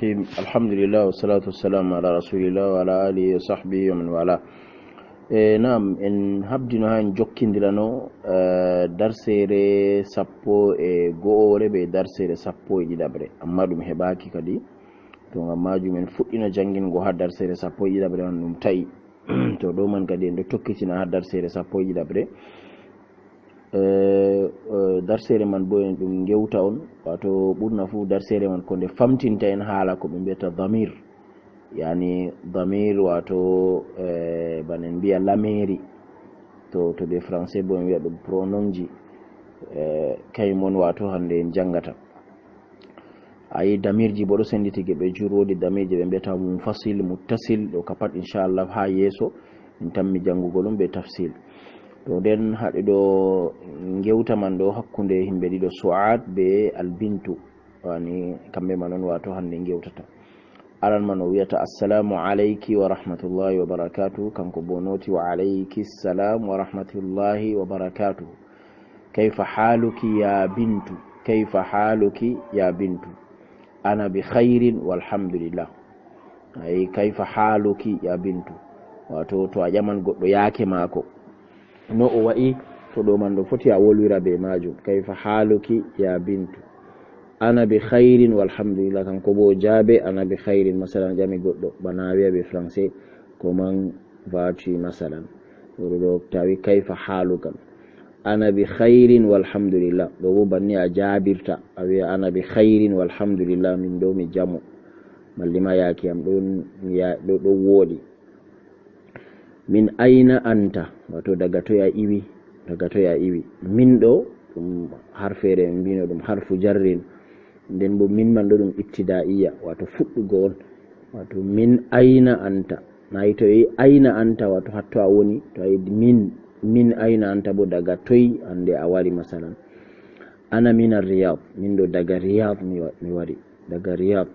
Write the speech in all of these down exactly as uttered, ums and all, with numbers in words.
Alhamdulillah, wassalatu wassalamu ala rasulillah wa ala alihi wa sahbihi wa man wala. E, naam, en habdino haa en jokkindirano, eh, darseere sappo e go'ore be darseere sappo e ɗiɗaɓre, amma ɗum heɓaaki kadi. To ngam maajum en fuɗɗino janngingo haa darseere sappo e ɗiɗaɓre on ɗum ta'i. To ɗo man kadi en ɗo tokkitina haa darseere sappo e ɗiɗaɓre. Eh, eh, darseere man bo en ɗum ngewta on, waato ɓurna fuu darseere man ko nde famtinta en haala ko ɓe mbiyata damir. Yani damir waato, eh, bana en mbiya lameeri. To, to ɓe français bo en mbiya ɗum pronomji. Eh, kañum on waato hannde en janngata. Ayi, damirji bo ɗo sennditi geɓe juur, woodi damirji ɓe mbiyata munfasil, muttasil, ɗo ka pat inchallah haa yeeso en tammi janngugo ɗum be tafsil. To nden haɗi ɗo ngewta man ɗo hakkunde himɓe ɗiɗo, Su'ad be Albintu, wani kamɓe man on waato hannde ngewtata. Aran man o wiyata, "Assalamu alayki wa rahmatullahi wa barakatuh." Kanko bo nooti, "Wa alayki salam wa rahmatullahi wa barakatuh. Kayfa haluki ya bintu? Kayfa haluki ya bintu?" "Ana bi khairin walhamdulillah." Ay, "Kayfa haluki ya bintu?" Wato to a ƴaman goɗɗo yaake maako. No o wa'i, to ɗo man ɗo foti a wolwira be maajum. "Kayfa haluki ya bintu?" "Ana bi khairin walhamdulillah." Kanko bo o jaabe, "Ana bi khairin." Masalan, ƴami goɗɗo, bana a wi'a be français, "Comment vas-tu?" Masalan. Ɗo ɗo tawi, "Kayfa haluka?" "Ana bi khairin walhamdulillah." Ɗo bo banni a jaabirta, a wi'a, "Ana bi khairin walhamdulillah." Min ɗo mi jamo. Malli ma yaaki am ɗon, mi ya-, ɗo, ɗo wooɗi. "Min aina anta?" Wato daga toy a iwi? Daga toy a iwi? Min ɗo ɗum harfeere, en mbino ɗum harfu jarrin. Nden bo min man ɗo ɗum ibtidaiya, wato fuɗɗugo on. Wato, "Min aina anta?" Na yi to yi aina anta, wato hatto a woni, to a yi min, "Min aina anta?" bo daga toy hannde a wari, masalan. "Ana min Riyad." Min ɗo daga Riyad mi wa-, mi wari. Daga Riyad.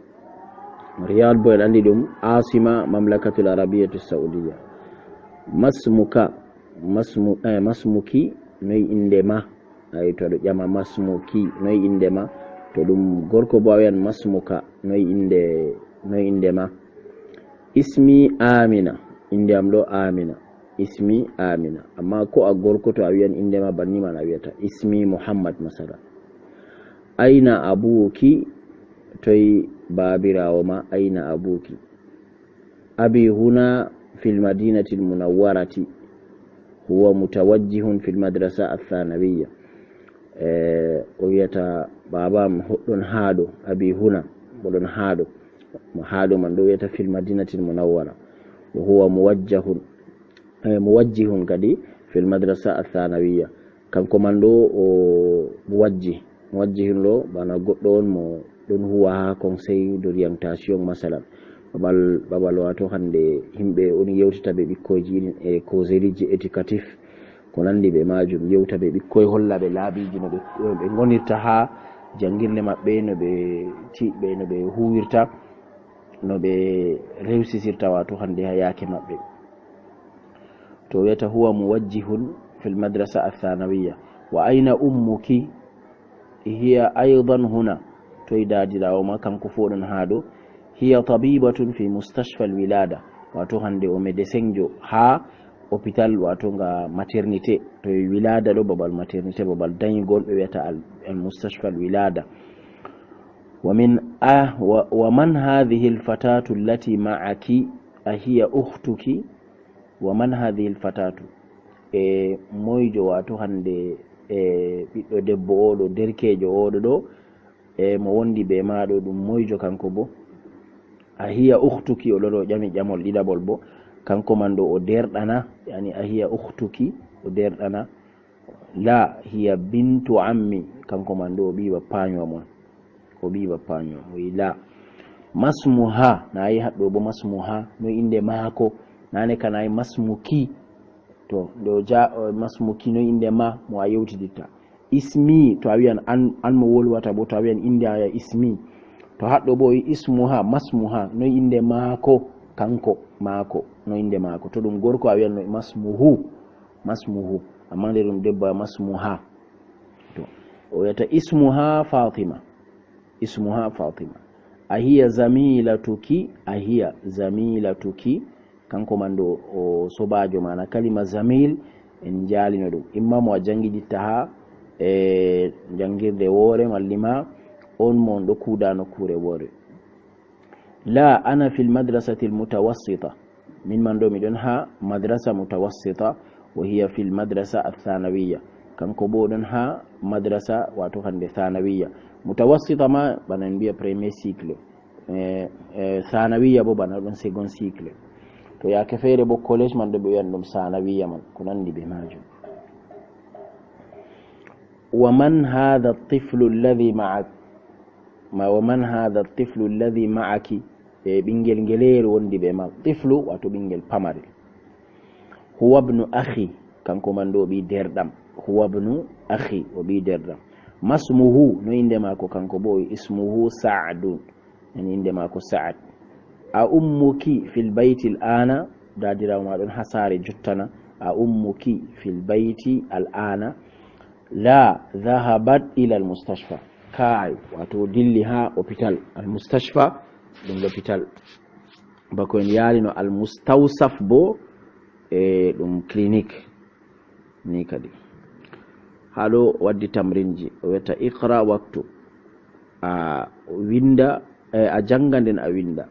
Riyad bo en andi ɗum Asima Mamlakatul Arabiyatu Saudiya. "Masmuka?" Masmu-, eh, "Masmuki?" Noy inde ma? Ay, to aɗo ƴama "Masmuki?" Noy inde ma? To ɗum gorko bo a wi'an "Masmuka?" Noy inde, noy inde ma? "Ismi Amina." Inde am ɗo Amina. "Ismi Amina." Amma ko a gorko, to a wi'an inde ma banni man a wi'ata, "Ismi Muhammad," masalan. "Aina abuki?" Toy baabiraawo ma? "Aina abuki?" "Abi huna fil madinatil munawwarati. Huwa mutawajjihun fil madrasa athanawiyya." Eh, o wi'ata, "Baaba am hoɗon haa ɗo, abi huna, oɗon haa ɗo." Mo haa ɗo man ɗo wi'ata fil madinatil munawwara. "Wa huwa muwajjahun." Eh, muwajjihun kadi fil madrasa athanawiyya. Kanko man ɗo o muwajjih. Muwajjihun ɗo bana goɗɗo on mo ɗon huwa haa conseil d'orientation, masalan. Babal, babal wato hannde himɓe on yewtata be ɓikkoyji irin e causerieji éducatif, ko nandi be maajum, yewta be ɓikkoy, holla ɓe laabiiji no ɓe, ɓe ngonirta haa janngirle maɓɓe, no ɓe ti-, ɓe, no ɓe huwirta, no ɓe rewsisirta wato hannde haa yaake maɓɓe. To wiyata, "Huwa muwajjihun fil madrasa athanawiyya. Wa aina ummuki?" "Hiya aydan huna." Toy daadiraawo ma? Kanko fu o ɗon haa ɗo. "Hiya tabibatun fi mustashfa al wilada." Wato hannde o médecin jo haa hôpital, wato nga maternité. To e wilada ɗo, babal maternité, babal danyugol, ɓe wiyata al, al mustashfa al wilada. "Wa min a-, wa, wa man hadhihi al fatatu allati ma'aki? A hiya ukhtuki?" "Wa man hadhihi al fatatu?" E moyjo wato hannde, e ɓiɗɗo debbo oɗo, derkeejo oɗo ɗo, e mo wondi be maaɗo, ɗum moyjo kanko bo? "A hiya ukhtuki?" O ɗo ɗo ƴami ƴamol ɗiɗaɓol bo. Kanko man ɗo o derɗana, yani, "A hiya ukhtuki?" O derɗana. "La, hiya bintu ammi." Kanko man ɗo o ɓii bappaño am on. O ɓii bappaño am. O wi, "La." "Masmuha?" Na yi haɗɗo bo, "Masmuha?" Noy inde maako? Nane ka na yi, "Masmuki?" To, ɗo ja, o, "Masmuki?" Noy inde ma, mo a yewtiditta? "Ismi." To a wi'an an, an mo wolwata bo, to a wi'an inde a, "Ismi." To haɗɗo bo o wi, "Ismuha, masmuha." Noy inde maako? Kanko, maako. Noy inde maako? To ɗum gorko a wi'an no, "Masmuhu." Masmuhu. Amma nde ɗum debbo a, "Masmuha." To, o wiyata, "Ismuha Fatima." "Ismuha Fatima." Ahiya zamilatuki, ahiya zamilatuki. Kanko man ɗo o sobaajo, maana kalima zamil en njaalino ɗum. Imma mo a janngiditta haa e janngirde woore, malla ma on mo on ɗo kuuda nokkuure woore. La, ana fil madrasatil mutawassita. Min man ɗo miɗon haa madrasa mutawassita, wa hiya fil madrasa athanawiya. Kanko bo ɗon haa madrasa, wato hande thanawiya. Mutawassita ma, bana en mbiya premier cycle. Eh, eh, thanawiya bo bana ɗon second cycle. To yaake feere bo college man ɗo ɓe wiyan ɗum thanawiya man, ko nandi be majum. Wa man hadha tiflu alladhi ma'ak? Ma wa man hadha tiflu alladhi ma'aki? E ɓingel ngeleeru wondi be ma. Tiflu, wato ɓingel pamarel. Huwa ibnu akhi, kanko man ɗo o ɓii derɗam. Huwa ibnu akhi, o ɓii derɗam. Masmuhu, no inde maako kanko bo? Ismuhu Sa'dun, yani inde maako Sa'ad. A ummuki fil bayti al ana? Daadirawo ma ɗon haa saare jottana. A ummuki fil bayti al ana? La, dhahabat ila al mustashfa. Kaay, wato dilli haa hôpital. Al mustashfa ɗum l'hôpital. Bako en yaalino al mustawsaf bo, e ɗum clinique. Ni kadi. Haa ɗo waddi tamrinji. O wi'ata iqra waktub. A winda, e a jannga nden a winda.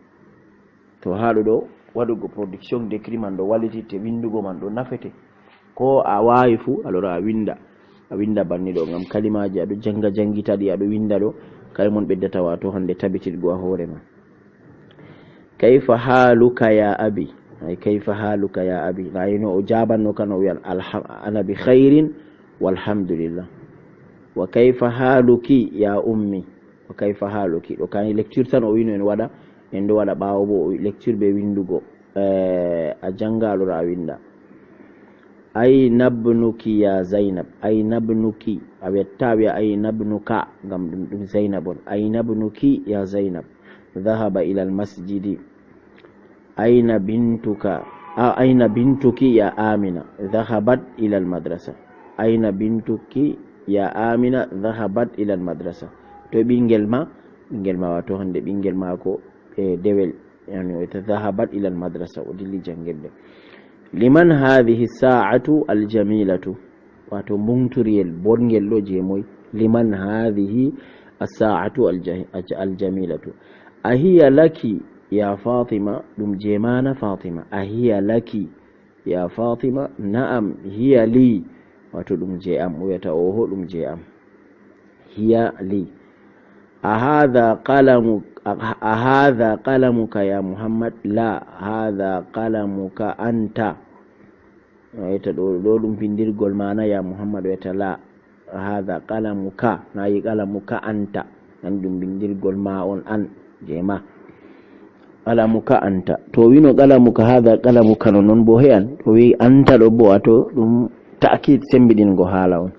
To haa ɗo ɗo waɗugo production d'écrit man ɗo wallititte, windugo man ɗo nafete. Ko a waawi fu, alors a winda. A winda banni ɗo, ngam kalimaaji aɗo jannga, janngita ɗi, aɗo winda ɗo, kay mon ɓeddata wato hande tabitirgo a hoore ma. Kayfa haluka ya abi? Ay, kayfa haluka ya abi? Na yino o jabanno kan o wiyan, "Alham-, ana bi khairin walhamdulillah." Wa kayfa haluki ya ummi? Wa kayfa haluki? Ɗo kani lecture tan o wino en waɗa, en ɗo waɗa ɓaawo bo o lecture be windugo. Eh, a jannga alora a winda. Ayna ibnuki ya Zainab? Ayna ibnuki? A wetta wiya ayna ibnuka, ngam ɗum, ɗum Zainab on. Ayna ibnuki ya Zainab? Dhahaba ila al masjidi. Ayna bintuka? A, ayna bintuki ya Amina? Dhahabat ila al madrasa. Ayna bintuki ya Amina? Dhahabat ila al madrasa. To ɓingel ma, ɓingel ma wato hande ɓingel maako, e dewel, yani o wi'ata dhahabat ila al madrasa, o dilli janngirde. Liman hadhihi sa'atu al jamilatu? Wato mbuŋturiyel bongel ɗo je moy? Liman hadhihi as-sa'atu al-, al-, al-jamilatu? Ahiya laki ya Fatima? Ɗum je ma na Fatima? Ahiya laki ya Fatima? Na'am, hiya li. Wato ɗum je am. O wi'ata oho, ɗum je am. Hiya li. A hadha qalamu-, a, a hadha qalamuka ya Muhammad? La, hadha qalamuka anta. A wi'ata ɗo, ɗo ɗum bindirgol ma na ya Muhammad? O wi'ata la, hadha qalamuka, na yi qalamuka anta. An ɗum bindirgol ma on an, je ma. Qalamuka anta. To wino qalamuka, hadha qalamuka no non bo he an. To wi anta ɗo bo, wato ɗum ta'kid, sembiɗingo haala on.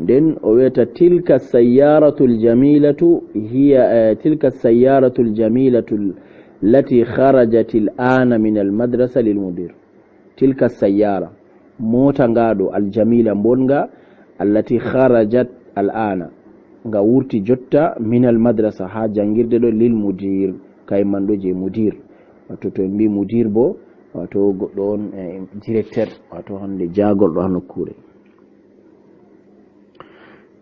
Nden o wi'ata, tilka sayyaratul jamilatu hiya, eh, tilka sayyaratul jamilatu allati kharajat al ana min al madrasa lil mudir. Tilka sayyara, mota nga ɗo, al jamila, mbonga, allati kharajat al ana, nga wurti jotta, min al madrasa, ha jangirde ɗo, lil mudir, kay man ɗo je mudir. Wato to en mbi mudir bo, wato goɗɗo on, eh, directeur, wato hande jagorɗo ha nokkure.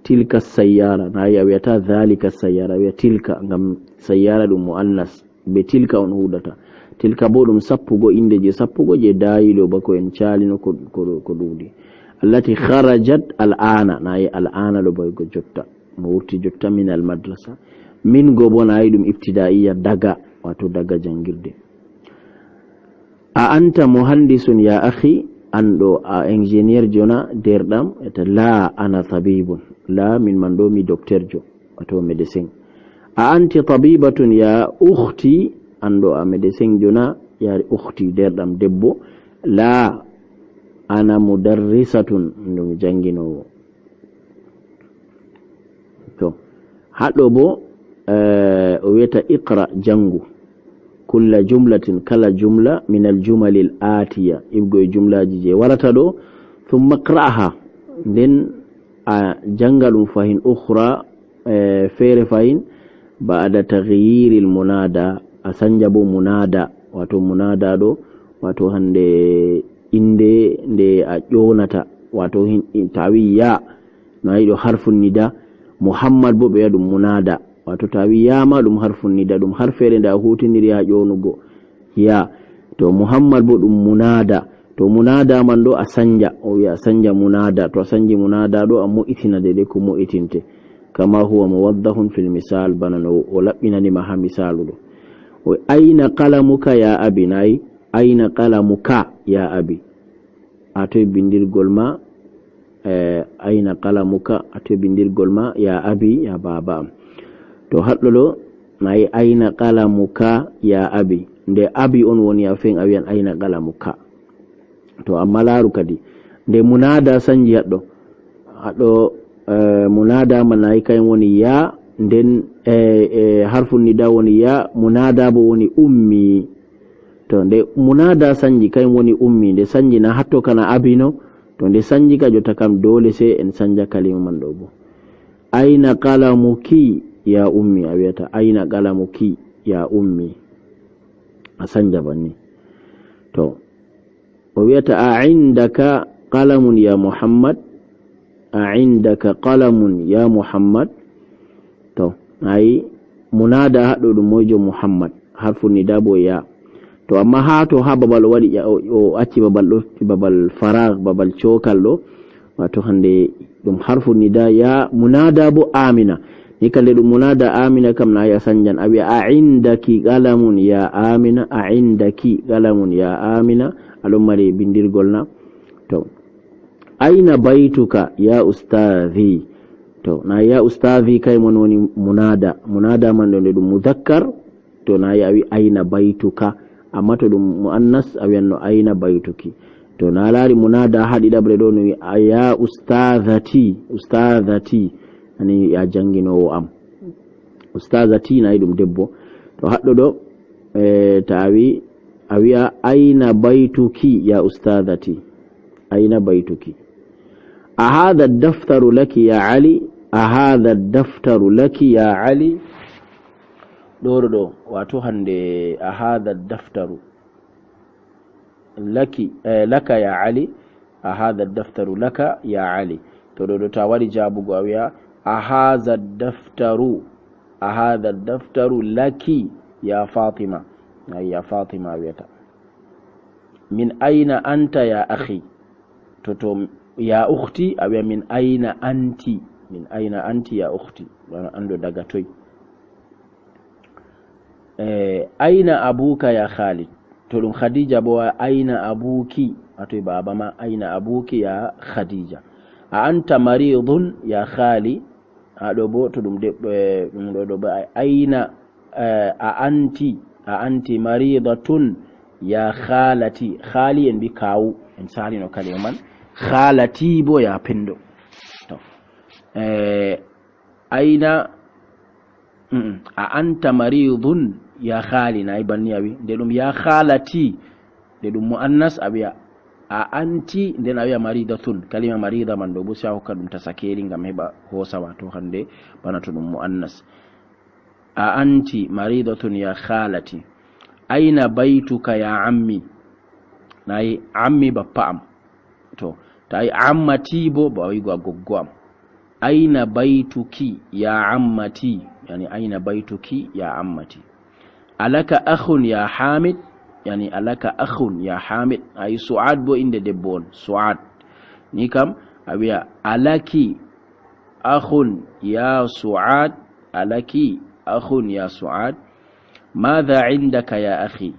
Tilka sayyara, na yi a wi'ata dhalika sayyara, a wi'a tilka, ngam sayyara ɗum mu'annas, be tilka on hudata. Tilka bo ɗum sappugo, inde je sappugo je dayilo bako en calino ko, ko, ko ɗuɗi. Allati kharajat al ana, na yi al ana ɗo boy go jotta. Mo wurti jotta min al madrasa. Min go bo na yi ɗum ibtidaiya daga, wato daga jangirde. A anta muhandisun ya akhi, an ɗo a ingénieur jo na, derɗam? Eta la, ana tabibun. La, min man ɗo mi docteur jo, wato médecin. A anti tabibatun ya ukhti, an ɗo a médecin jo na, ya ukhti, derɗam debbo? La, ana mudarrisatun, ɗum janginowo. To, haɗo bo, eh, o wi'ata iqra, jangu. Kulla jumlatin, kala jumla, min al jumalil atiya, ibgo e jumlaji je warata ɗo, thumma iqra'ha, nden a janga ɗum fahin, ukhra, eh, feere fahin, Ba'da taghyiril munada, a sanja bo munada, wato munada ɗo, wato hande inde nde a ƴonata, wato hin-, in-, ta wi ya, no a yi ɗo harfu nida, Muhammad bo ɓe wi'a ɗum munada, wato ta wi ya ma ɗum harfu nida, ɗum harfere nde a hutindiri ha ƴonugo ya. To Muhammad bo ɗum munada, to munada man ɗo a sanja, o wi'a a sanja munada, to a sanji munada ɗo a mo'itina dede ko mo'itinte. Kama huwa muwaddahun fil misal, bana no o laɓɓinani ma ha misalu ɗo. O, "Aina qalamuka ya abi?" Nayi, "Aina qalamuka ya abi?" A toy bindirgol ma, eh, "Aina qalamuka?" A toy bindirgol ma, "Ya abi, ya baba am." To haɗɗo ɗo, nayi, "Aina qalamuka ya abi?" Nde abi on woni a fen a wi'an, "Aina qalamuka?" To amma laaru kadi, nde munada sanji haɗɗo, haɗɗo, eh, munada man nayi kayen woni ya, nden, eh, eh, harfu nida woni ya, munada bo woni ummi. To nde munada sanji kayen woni ummi, nde sanji na hatto kana abi no, to nde sanji ka jotta kam dole sai en sanja kalima man ɗo bo. "Aina qalamuki ya ummi?" A wi'ata, "Aina qalamuki ya ummi?" A sanja banni. To, o wi'ata, "A indaka qalamun ya Muhammad? A indaka qalamun ya Muhammad?" To, ayi, munada haɗɗo ɗum moyjo? Muhammad. Harfu nida bo ya. To, amma ha to ha babal o waɗi ƴa-, o, o acci babal ɗo, babal farag, babal cokal ɗo, wato hande ɗum harfu nida ya, munada bo Amina. Ni kande ɗum munada Amina kam nayi a sanjan. A wi'a, "A indaki qalamun ya Amina? A indaki qalamun ya Amina?" A ɗon mari bindirgol na? To. "Aina baituka ya ustadhi?" To, nayi ya ustadhi kay mon woni munada. Munada man ɗo nde ɗum muzakkar, to nayi a wi, "Aina baituka?" Amma to ɗum muannas, a wi'anno, "Aina baituki?" To na laari munada ha ɗiɗaɓre ɗo no wi, "A ya ustadhati, ustadhati." Ani ya janginowo am. Ustadhati nayi ɗum debbo. To haɗɗo ɗo, eh, ta wi, a wi'a, "Aina baituki ya ustadhati? Aina baituki?" "A hadha daftaru laki ya Ali? A hadha daftaru laki ya Ali?" Ɗo ɗo ɗo, wato hande, "A hadha daftaru laki, eh, laka ya Ali? A hadha daftaru laka ya Ali?" To ɗo ɗo ta waɗi jabugo a wi'a, "A hadha daftaru, a hadha daftaru laki ya Fatima?" Ay, ya Fatima a wi'ata. "Min aina anta ya akhi?" To, to, "Ya ukhti," a wi'a, "Min aina anti? Min aina anti ya ukhti?" Wano ando daga toy. Eh, "Aina abuka ya Khalid?" To ɗum Khadija bo, "Aina abuki?" A toy baba ma, "Aina abuki ya Khadija?" "A anta maridun ya Khali?" Ha ɗo bo, to ɗum de-, eh, ɗum ɗo, ɗo bo, a-, "Aina, eh, a anti, a anti maridatun ya khalati?" Khali en bi kawu, en salino kalima man. Khalati bo ya pendo. To. Eh, "Aina, mm, a anta maridun ya Khali?" Nayi banni a wi. Nde ɗum ya khalati, nde ɗum muannas a wi'a, "A anti?" Nden a wi'a maridatun. Kalima marida man ɗo bo sai a hokka ɗum tasakeli ngam heɓa hosa wato hande bana to ɗum muannas. "A anti maridatun ya khalati? Aina baituka ya ammi?" Nayi ammi bappa am. To, ta yi ammati bo, ba wi'ugo a goggo am. "Aina baituki ya ammati?" Yani, "Aina baituki ya ammati?" "Alaka akhun ya Hamid?" Yani, "Alaka akhun ya Hamid?" Ayi, Su'ad bo inde debbo on. Su'ad. Ni kam, a wi'a, "Alaki akhun ya Su'ad? Alaki akhun ya Su'ad? Madha indaka ya akhi?"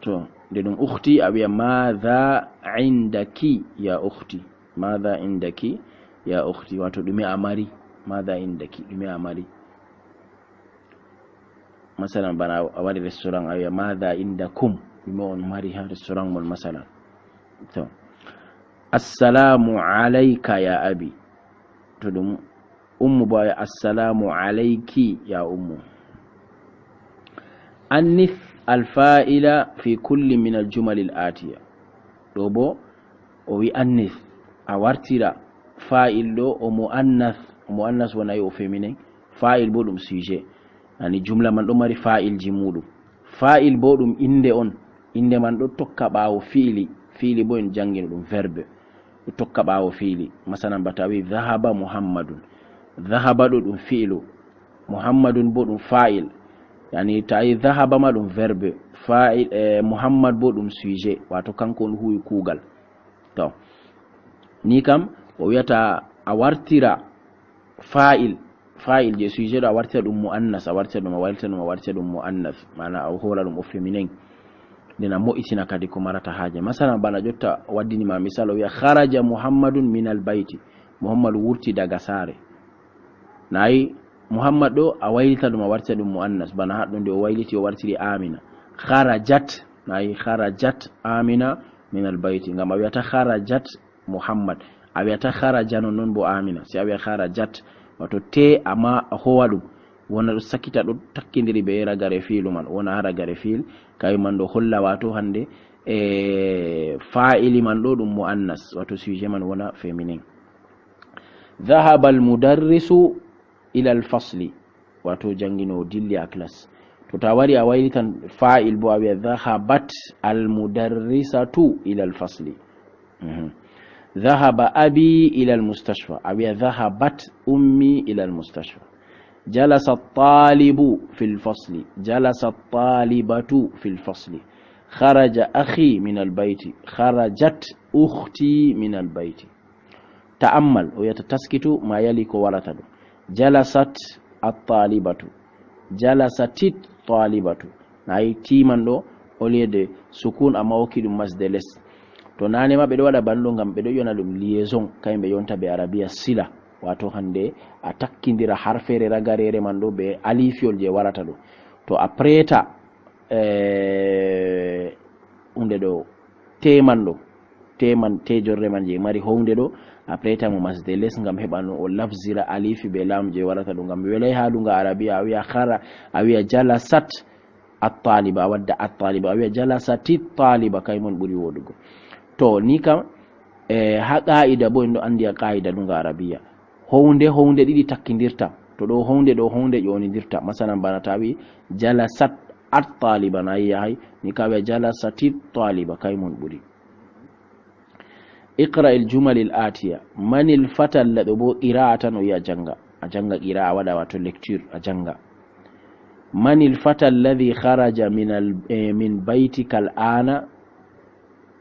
To, nde ɗum ukhti, a wi'a, "Madha indaki ya ukhti? Madha indaki ya ukhti?" Wato, "Ɗume a mari? Madha indaki? Ɗume a mari?" Masalan, bana a waɗi restaurant, a wi'a, "Madha indakum?" Ɗume on mari ha restaurant mon, masalan. To. "Assalamu alayka ya abi." To ɗum ummu bo, a wi'a, "Assalamu alayki ya ummu." "Annis al-fa'ila fi kulli min al-jumal al-atiya." Ɗo bo, o wi annis, a wartira fa'il ɗo o mu'annas, o mu'annas wona o féminin, fa'il bo ɗum sujet. Ani jumla man ɗo mari fa'ilji muɗum. Fa'il bo ɗum innde on. Innde man ɗo tokka ɓaawo fi'ili. Fi'ili bo en janngino ɗum verbe. Ɗo tokka ɓaawo fi'ili. Masalan, bata a wi, "Dhahaba Muhammadun." Dhahaba ɗo ɗum fi'ilu. Muhammadun bo ɗum fa'il. Yani, ta a yi dhahaba ma ɗum verbe. Fa'il, eh, Muhammad bo ɗum sujet. Wato kanko on huwi kuugal. To. Ni kam, o wi'ata a wartira fa'il. Fa'il je sujet ɗo a wartira ɗum mu'annas, a wartira ɗum, a wartira ɗum, a wartira ɗum mu'annas. Mana a hoola ɗum au féminin. Nden a mo'itina kadi ko marata haaje. Masalan, bana jotta waddini ma misal, o wi'a, "Kharaja Muhammadun minal bayti." Muhammad wurti daga saare. Nayi, Muhammad ɗo a waylita ɗum, a wartira ɗum mu'annas. Bana haɗɗo nde o wayliti, o wartiri Amina. Kharajat, nayi, kharajat Amina minal bayti. Ngam a wi'ata kharajat Muhammad. A wi'ata kharaja non, non bo Amina. Si a wi'a kharajat, wato te amma a howa ɗum. Wona ɗo sakita ɗo takkindiri be ragare fi'lu man. Wona ha ragare fi'il, kawi man ɗo holla wato hande, e fa'ili man ɗo ɗum mu'annas, wato sujet man wona féminin. Dhahaba al-mudarrisu ila al-fasli, wato janginowo dilli ha classe. To ta wari a waylitan fa'il bo a wi'a dhahabat al-mudarrisatu ila al-fasli. Mhm. Dhahaba abi ila al-mustashfa, a wi'a dhahabat ummi ila al-mustashfa. Jalasa at-talibu fil fasli, jalasa at-talibatu fil fasli. Kharaja akhi min al-bayti, kharajat ukhti min al-bayti. Ta'ammal, o wi'ata taskitu ma yali ko warata ɗo. Jalasat at-talibatu. Jalasatit talibatu. Nayi ti man ɗo, au lieu de sukun amma okki ɗum masse de laisse. To nane ma ɓe ɗo waɗa banɗo ngam ɓe ɗo yona ɗum liaison, kayen ɓe yonta be arabiya sila. Wato hande a takkindira harfere ragarere man ɗo be alifiyol je warata ɗo. To a preta, eh, hunde ɗo, te man ɗo, te man, te jorre man je mari hownde ɗo, a preta mo masse de laisse ngam heɓa no o lafzira alifi be lam je warata ɗo, ngam welay ha lunga arabiya a wi'a khara, a wi'a jalasat at-taliba, a wadda at-taliba, a wi'a jalasati taliba, kay mon ɓuri woɗugo. To ni kam, e, ha qa'ida bo en ɗo andi a qa'ida lunga arabiya. Hownde, hownde ɗiɗi takkindirta. To ɗo hownde, ɗo hownde ƴonindirta. Masalan, bana ta wi, jalasat at-taliba, nayi yahay. Ni ka wi'a jalasati taliba, kay mon ɓuri. Iqra il jumal il atiya. Manil fata alladhi, ɗo bo qira'a tan o wi'a janga. A janga qira'a, a waɗa wato lecture, a janga. Manil fata alladhi kharaja min al-, eh, min baytika al-ana?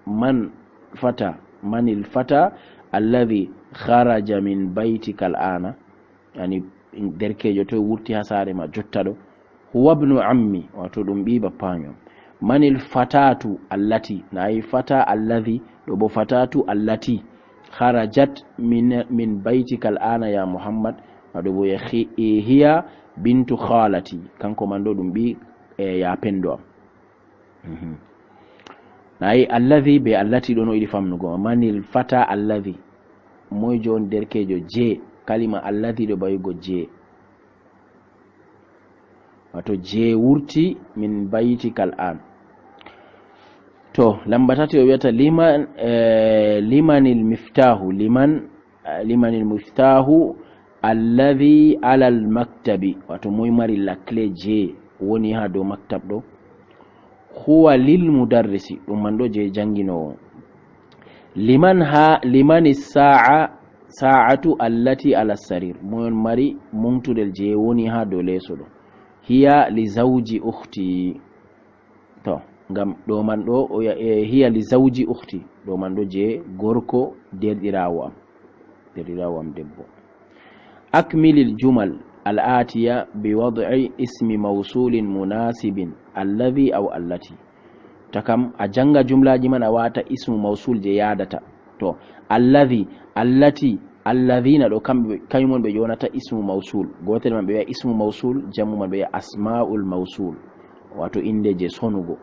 Man fata, manil fata alladhi kharaja min baytika al-ana? Yani, derkejo toy wurti ha saare ma jotta ɗo? Huwa ibnu ammi, wato ɗum ɓi bappaño am. Manil fatatu allati, nayi fata alladhi, ɗo bo fatatu allati, kharajat min, min baytika al-ana ya Muhammad, wato bo ya khi-, e, hiya bintu khalati, kanko man ɗo ɗum ɓi, e, ya pendo am. Mhm. Nayi alladhi be allati ɗo no yiɗi famnugo. Manil fata alladhi, moy jon derkejo je, kalima alladhi ɗo bayugo je. Wato je wurti min baytika al-an. To, lamba tati o wi'ata liman, eh, limanil miftahu, liman, eh, limanil miftahu alladhi alal maktabi. Wato moy mari la clé je woni ha dow maktab ɗo? Huwa lil mudarrisi, ɗum man ɗo je janginowo. Liman ha, limani sa'a, sa'atu allati ala sarir. Moy on mari mumtudel je woni ha dow leeso ɗo? Hiya li zawji ukhti. To, ngam ɗo man ɗo, o ya-, e, hiya li zawji ukhti. Ɗo man ɗo je gorko derɗirawo am. Derɗirawo am debbo. Akmilil jumal al atiya bi wad'i ismi mawsulin munasibin alladhi aw allati. Takam a janga jumlaji man a wata ismu mawsul je yadata. To, alladhi, allati, alladhina ɗo kamɓe, kañum on ɓe ƴonata ismu mawsul. Gotel man ɓe wi'a ismu mawsul, jammu man ɓe wi'a asma'ul mawsul. Wato inde je sonugo.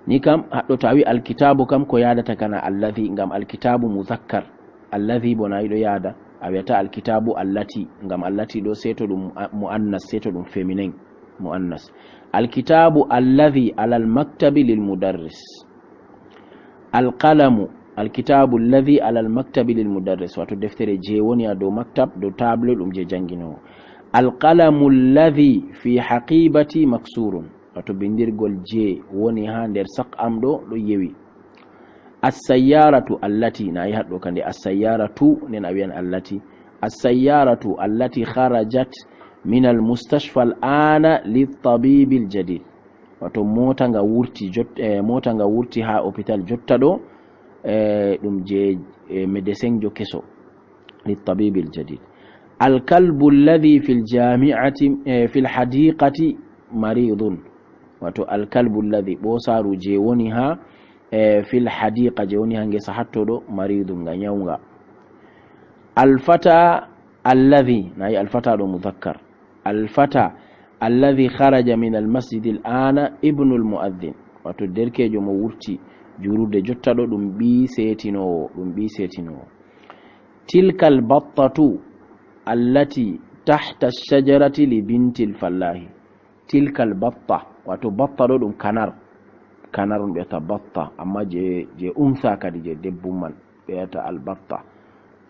Ni kam, haɗɗo to a wi alkitabu kam ko yadata kana alladhi, ngam alkitabu muzakkar. Alladhi bo na yiɗo yada, a wi'ata alkitabu allati, ngam allati ɗo seto ɗum a-, mu'annas, seto ɗum féminin, mu'annas. Alkitabu alladhi alal maktabi lil mudarris. Alqalamu, alkitabu alladhi alal maktabi lil mudarris, wato deftere je woni ha dow maktab, dow tableau ɗum je janginowo. Alqalamu alladhi fi haqibati maksurun. Wato bindirgol je woni ha nder sak am ɗo, ɗo yewi. Assayyaratu allati, na yi haɗɗo kadi assayyaratu, nden a wiyan allati. Assayyaratu allati kharajat min almustashfa al'ana litabibil jadid. Wato mota nga wurti jot-, eh, mota nga wurti ha hôpital jotta ɗo, eh, ɗum je, eh, médecin jo keso. Litabibil jadid. Alkalbu alladhi fil jami'ati, eh, fil hadiqati maridun. Wato alkalbu alladhi, ɓosaru je woni ha, eh, fil hadiqa, je woni ha ngesa hatto ɗo, maridun, nga nyawnga. Alfata alladhi, na yi alfata ɗo mudhakkar. Alfata alladhi kharaja min almasjidi al'ana ibnul mu'adhdhin. Wato derkejo mo wurti julurde jotta ɗo, ɗum ɓi setinowo, ɗum ɓi setinowo. Tilka albattatu allati tahta ash-shajarati li binti al-fallahi. Tilka albatta, wato batta ɗo ɗum kanar. Kanar on ɓe wiyata batta, amma je, je untha kadi, je debbo man ɓe wiyata albatta.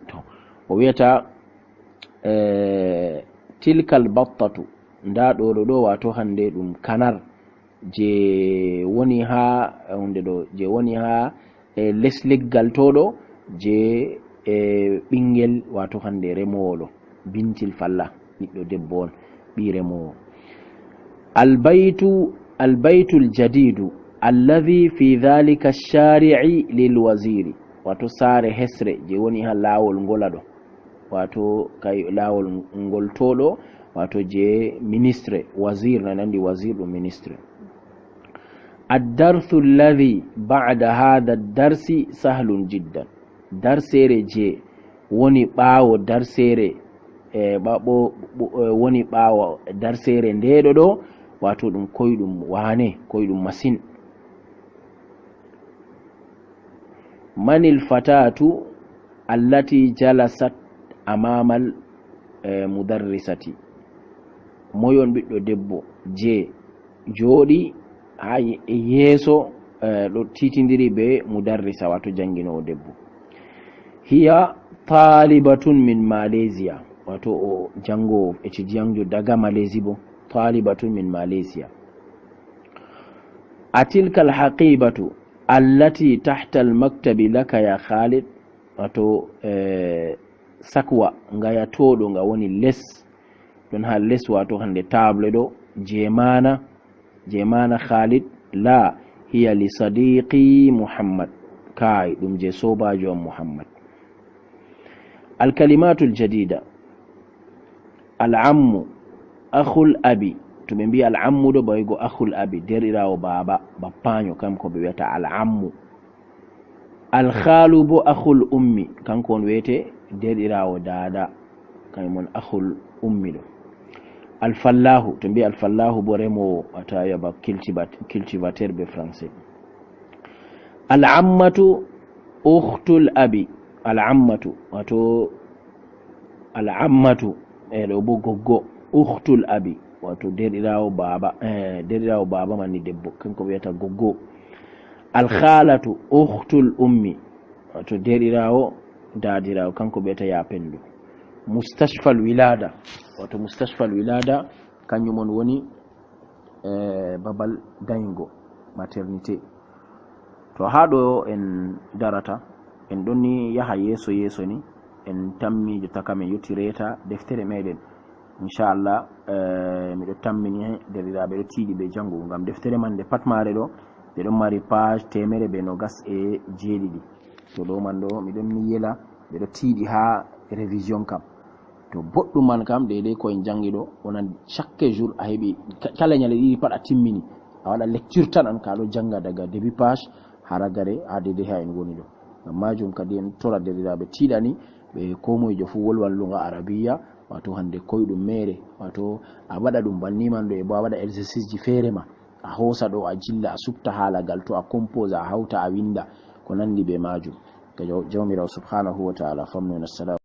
To, o wiyata, eh, tilka albattatu, nda ɗo ɗo ɗo, wato hande ɗum kanar je woni ha, eh, hunde ɗo, je woni ha, eh, les leggal to ɗo, je, eh, ɓingel, wato hande remowo ɗo, bintil falla, ɓiɗɗo debbo on, ɓi remowo. Albaytu, albaytul jadidu alladhi fi dhalika ash-shari'i lil waziri, wato saare hesre je woni ha lawol ngola ɗo. Wato kay lawol ngol to ɗo, wato je ministre, wazir, na nandi wazir ɗum ministre. Ad-darsu alladhi ba'da hadha ad-darsi sahlun jiddan. Darsere je woni ɓawo darsere, e, ɓa-, ɓo-, ɓo-, e, woni ɓawo darsere nde ɗo ɗo, wato ɗum koyɗum wane, koyɗum masin. Manil fatatu allati jalasat amamal, eh, mudarrisati? Moy on ɓiɗɗo debbo je jooɗi ha ye-, yeeso, eh, ɗo titindiri be mudarrisa, wato janginowo debbo? Hiya talibatun min Malaysia, wato o jangowo, étudiant jo daga Malaisie bo, talibatun min Malaysia. Atilka alhaqibatu allati tahta almaktabi laka ya Khalid, wato, eh, sakwa nga ya to ɗo nga woni les, ɗon ha les, wato hande table ɗo, je mana, je mana Khalid, la, hiya li sadiqi Muhammad, kai, ɗum je sobajo am Muhammad. Alkalimatul jadida. Al'ammu, akhul abi. To ɓe mbi al'ammu ɗo, ɓaygo akhul abi, derɗirawo baba, bappaño, kam ko ɓe wiyata al'ammu. Alkhalu bo akhul ummi, kanko on wiyete derɗirawo dada, kañum on akhul ummi ɗo. Alfallahu, to mbi alfallahu bo remowo, a tawi ba cultivat-, cultivateur be français. Al'ammatu ukhtul abi. Al'ammatu, wato al'ammatu, e ɗo bo goggo, ukhtul abi, wato derɗirawo baba, eh, derɗirawo baba man ni debbo, kanko ɓe wiyata goggo. Alkhalatu ukhtul ummi, wato derɗirawo dadirawo, kanko ɓe wiyata ya pendo. Mustashfal wilada, wato mustashfal wilada, kanjum on woni, eh, babal dayugo, maternité. To ha ɗo en darata, en ɗon ni yaha yeeso yeeso ni, en tammi jotta kam en yotti reeta deftere meɗen. Inchallah, eh, miɗo tammini derɗiraɓe ɗo tiiɗi ɓe jangugo, ngam deftere man nde pat mare ɗo, ɗe ɗon mari page teemere be nogas e jeeɗiɗi. To ɗo man ɗo, miɗon ni yela, ɓe ɗo tiiɗi ha révision kam. To boɗɗum man kam, deydey ko en jangi ɗo, wonan chaque jour a heɓi, ka-, kala ñalɗe ɗiɗi pat a timmini. A waɗa lecture tan an ka ɗo janga daga début page ha ragare ha deydey ha en woni ɗo. Ngam majum kadi en tora derɗiraɓe tiiɗani ɓe ko moyjo fu wolwan lunga arabiya, wato hande koyɗum mere, wato a waɗa ɗum banni man ɗo, e bo a waɗa exercice ji feere ma. A hoosa ɗo, a jilla, a supta haala gal, to a composa, a hawta, a winda, ko nandi be majum. Ka jaw-, Jawmirawo subhanahu wa ta'ala famnu en. Assalamu.